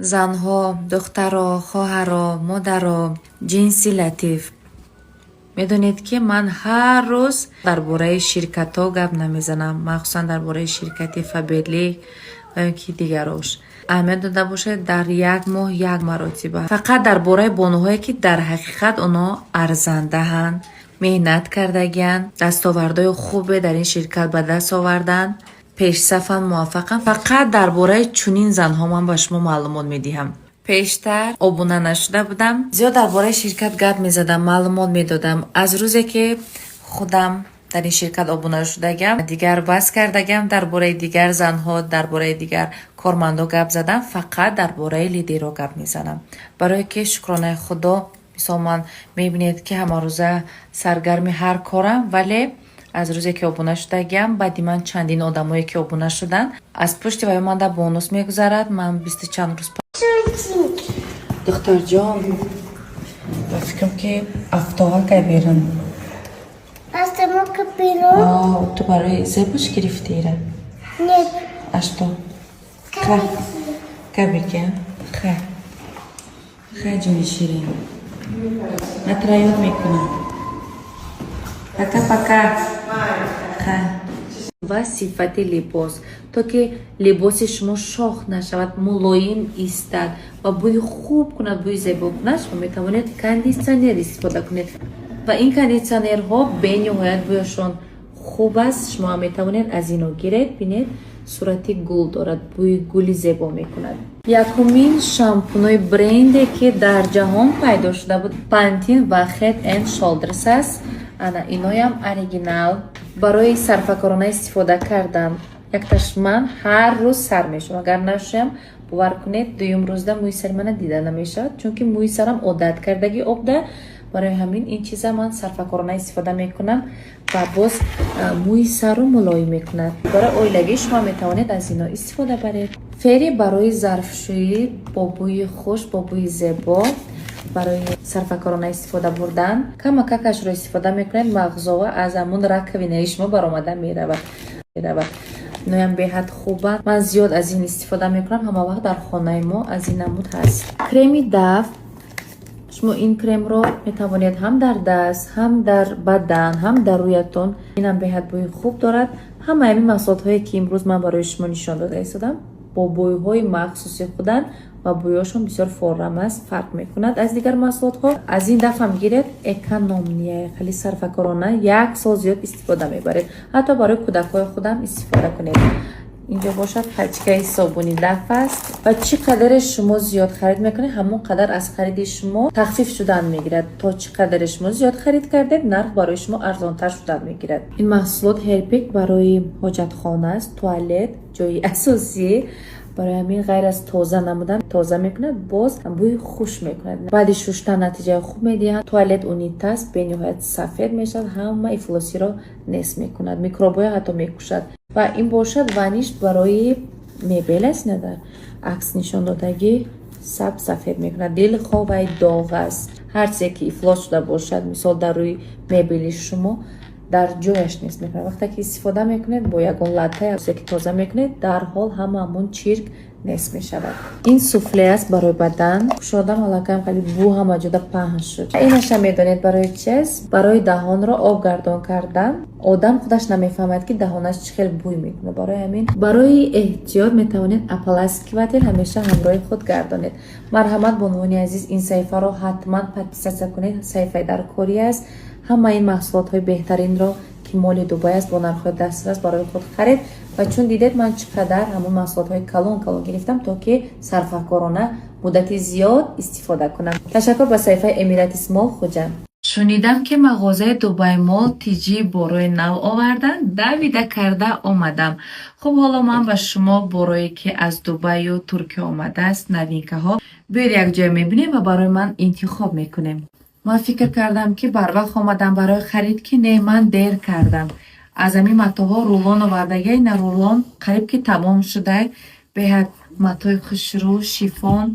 Занҳо, духтаро, хоҳаро, модаро, ҷинси латиф. Медонед, ки ман ҳар рӯз дар бораи ширкатҳо гап намезанам, махсусан дар бораи ширкати Фаберлик ва ё ки дигарош. Аҳамият дода бошед, дар як моҳ як маротиба. Фақат дар бораи бонуҳое, ки дар ҳақиқат онҳо арзандаҳанд, меҳнат кардагианд, дастовардҳои хубе дар ин ширкат ба даст оварданд, пешсафанд, муваффақанд. Фақат дар бораи чунин занҳо ман ба шумо маълумот медиҳам. Пештар обуна нашуда будам, зиёд дар бораи ширкат гап мезадам, маълумот медодам. Аз рӯзе ки худам дар ин ширкат обуна шудагам, дигар бас кардагам дар бораи дигар занҳо, дар бораи дигар кормандо гап задан, фақат дар бораи лидерҳо гап мезанам. Барое ки, шукронаи Худо, мисол, ман мебинед, ки ҳамарӯза саргарми ҳар корам, вале аз рӯзе ки обуна шудагиам, баъди ман чандин одамое ки обуна шуданд, аз пушти ваё манда бонус мегузарад. Ман бисту чанд рӯз, духтарҷон, ба фикрам, ки афтовакай берун. Остановка беру. Ту барои зебош гирифти ира? Нет. А что? Кабики, хай, хай, ҷони ширин, ман тура ёд мекунам. Пока, пока, хай. Ва сифати либос, то ки либоси шумо шох нашавад, мулоим истад ва бӯи хуб кунад, бӯи зебо кунад, шумо метавонед кондитсионер истифода кунед. Ва ин кондитсионерҳо бениҳоят бӯяшон хуб аст. Шумо метавонед аз ино гиред. Бинед, сурати гул дорад, бӯи гули зебо мекунад. Якумин шампунои бренде, ки дар ҷаҳон пайдо шуда буд, Пантин ва Head and Shoulders аст. Ана иноям оригинал, барои сарфакорона истифода кардан. Якташ ман ҳар рӯз сар мешавам. Агар нашӯям, бовар кунед, дуюм рӯзда мӯи сари мана дида намешавад, чунки мӯи сарам одат кардаги обда. Барои ҳамин ин чиза ман сарфакорона истифода мекунам ва боз мӯи сарро мулоим мекунад. Барои оилагӣ шумо метавонед аз ино истифода баред. Фери барои зарфшӯӣ бо бӯи хуш, бо бӯи зебо, барои сарфакорона истифода бурдан. Камакакашро истифода мекунед, мағзова аз ҳамун раковинаи шумо баромада меравад. Иноям беҳад хуба, ман зиёд аз ин истифода мекунам, ҳама вақт дар хонаи мо аз ин намуд ҳаст. Креми Даф. Шумо ин кремро метавонед ҳам дар даст, ҳам дар бадан, ҳам дар рӯятон. Инам беҳад бӯи хуб дорад. Ҳамаи ҳамин маҳсулотҳое, ки имрӯз ман барои шумо нишон дода истодам, бо бӯйҳои махсуси худанд ва бӯёшон бисёр форам аст, фарқ мекунад аз дигар маҳсулотҳо. Аз ин дафъам гиред, экономия, хеле сарфакорона, як сол зиёд истифода мебаред. Ҳатто барои кӯдакҳои худам истифода кунед. Инҷо бошад, пачкаи собуни Даф аст. Ва чӣ қадаре шумо зиёд харид мекунед, ҳамон қадар аз хариди шумо тахфиф шудан мегирад. То чӣ қадаре шумо зиёд харид кардед, нарх барои шумо арзонтар шудан мегирад. Ин маҳсулот Ҳерпик барои ҳоҷатхона аст, туалет, ҷои асосӣ. Барои ҳамин ғайр аз тоза намудан, тоза мекунад, боз бӯи хуш мекунад. Баъди шуштан натиҷаи хуб медиҳад. Туалет, унитаз бениҳоят сафед мешавад, ҳама ифлосиро нест мекунад, микробҳоя ҳатто мекушад. Ва ин бошад Ваниш барои мебел аст. Ина дар акс нишон додагӣ, саб сафед мекунад. Дилхоҳ вай доғ аст, ҳар чизе ки ифлос шуда бошад, мисол, дар рӯи мебели шумо, дар ҷояш нест мекунад. Вақте ки истифода мекунед, бо ягон латта чизе ки тоза мекунед, дарҳол ҳама ҳамон чирк нест мешавад. Ин суфле аст барои бадан. Кушодам, аллакай хеле бӯ ҳама ҷода паҳн шуд. Инаша медонед барои чи аст? Барои даҳонро об гардон кардан. Одам худаш намефаҳмад, ки даҳонаш чӣ хел бӯй мекунад. Барои ҳамин, барои эҳтиёт метавонед ополаскиватель ҳамеша ҳамроҳи худ гардонед. Марҳамат, бонувони азиз, ин саҳифаро ҳатман подписаться кунед. Саҳифаи даркорӣ аст. Ҳамаи ин маҳсулотҳои беҳтаринро, ки моли Дубай аст, бо нархҳои дастрас барои худ харед. Ва чун дидед, ман чӣ қадар ҳамон маҳсулотҳои калон калон гирифтам, то ки сарфакорона муддати зиёд истифода кунам. Ташаккур ба саҳифаи Эмиратис Мол, Хуҷанд. Шунидам, ки мағозаи Дубай Мол тиҷи борҳои нав оварданд, давида карда омадам. Хуб, ҳоло ман ба шумо борое, ки аз Дубаю Туркия омадааст, новинкаҳо, биёед, якҷоя мебинем ва барои ман интихоб мекунем. Ман фикр кардам, ки барвақт омадам барои харид, ки не, ман дер кардам. Аз ҳамин матоъҳо рулон овардагиай, на, рулон қариб ки тамом шудай. Беҳад матои хушрӯ, шифон,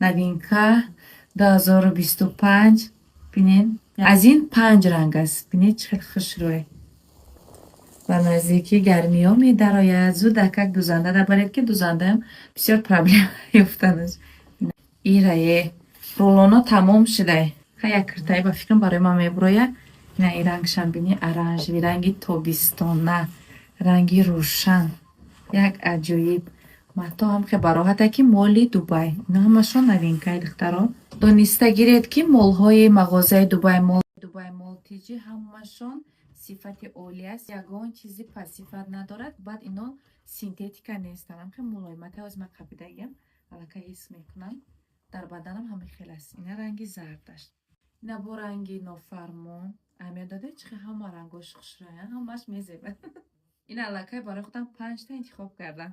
новинка 2025. Бинед, аз ин панҷ ранг аст. Бинед, чӣ хел хушрӯе. Ба наздикӣ гармиҳо медарояд, зуд акак дузанда набаред, ки дузандаам бисёр проблема ёфтанаш. Ирае рулоно тамом шудай. Ха, як киртаи ба фикрам барои ман мебуроя. Ина, и рангшам бини, оранжевый, ранги тобистона, ранги рӯшан, як аҷоиб мато ҳам хе бароҳате, ки моли Дубай. Ино ҳамашон новинкаи, духтаро. Дониста гиред, ки молҳои мағозаи Дубай Мол, Дубай Мол Тиҷи ҳамашон сифати олӣ аст, ягон чизи пастсифат надорад. Баъд ино синтетика нестанд, ҳам хе мулоимате. Ҳоз ман қабидагиам, аллакай ҳис мекунам, дар баданам ҳама хел аст. Ина ранги зардаш, ина бо ранги нофармон. Аҳамият дода, чӣ хел ҳама рангош хушроян, ҳамаш мезебад. Ина аллакай барои худам панҷта интихоб кардам.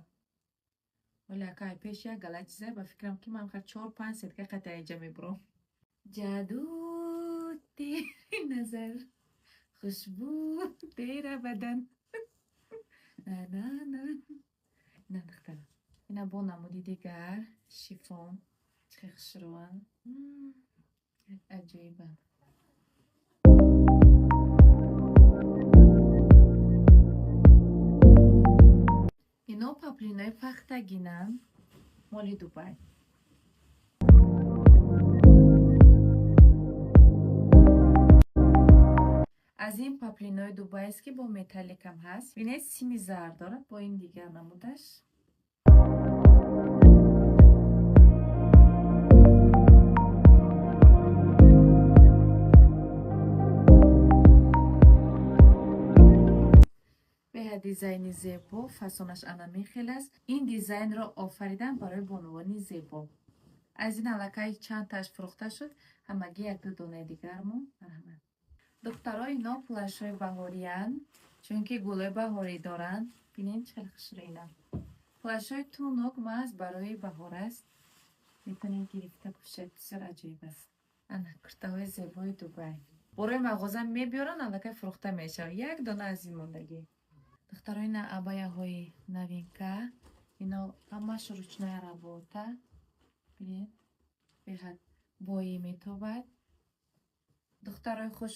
Вале акай пеш як гала чизай, ба фикрам, ки ман чор панҷ сетка қатъа инҷа мебурам. Ҷаду тери назар, хушбу тера бадан, на на на. Духтара, ина бо намуди дигар шифон, чӣ хел хушрӯанд, як аҷоибанд. Ино паплинои пахтагинанд, моли Дубай. Аз ин паплинои дубайст, ки бо металликам ҳаст. Бинед, сими зард дорад, бо ин дигар намудаш. Беҳад дизайни зебо, фасонаш ана мехел аст. Ин дизайнро офаридан барои бонувони зебо. Аз ин аллакай чандташ фурӯхта шуд, ҳамагӣ якду донаи дигар монд. Марҳамат, духтаро. Ино плащҳои баҳориянд, чунки гулои баҳорӣ доранд. Бинед, чӣ хеле хушрӯинам. Плащҳои тунук маҳз барои баҳор аст, метавонед гирифта пӯшед, бисёр аҷоиб аст. Ана куртаҳои зебои Дубай. Борои мағоза мебиёранд, аллакай фурӯхта мешавад, як дона аз ин мондагӣ. Духтаро, ина абаяҳои новинка. Ино ҳамаш ручная работа. Бинед, беҳад боӣ метобад, духтарои хуш.